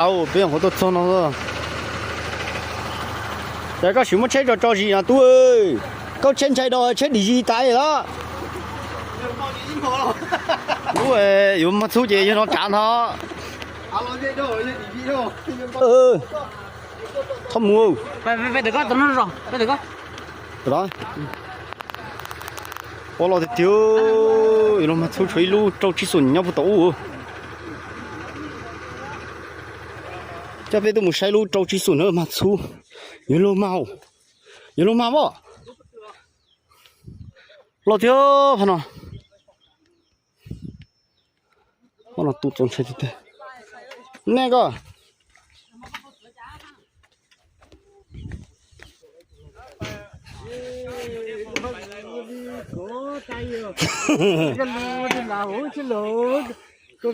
Au, peb nyuam qhuav tuaj txog no. Cas koj sim muab tsheb tso tso zis no tub. Koj tsheb ntshai rau tsheb dim zis tas los. Lub yuav mag txhub ces yog no tsav ntho. Txhob mus. Ua los tiag tiag, yuav luag mag txhub tshuav ib lub rau tsib xoom nyob puag tom ub. Coj peb tuaj mus saib lub rau tsib xoom na mag txhub. Yuav luag mag, yuav luag mag pom. Los tiag pab no. Pab no tu txaus ntshai tiag tiag. Nej koj. Zoo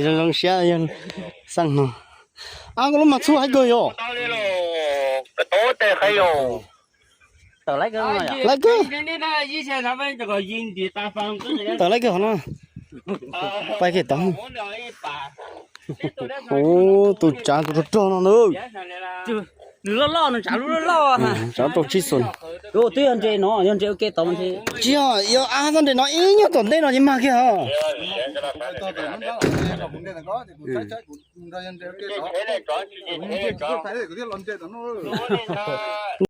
zoo siab yog xaj no. Ab, koj lub mag txhub haib kawg yom. Laiv kawg. Tawm laiv kawg hov no. Pais kiag tod. Ub, tus tsav tus rog rog no na. Nws loj loj, nws tsav lub loj loj. Tsav rau tsib xoom. Twb yog ntses no, yog ntses ua ke tod mas ntses. Tsis yog, yog ab txoj ntses no ib nyuag tom ntej no ces mag kiag os.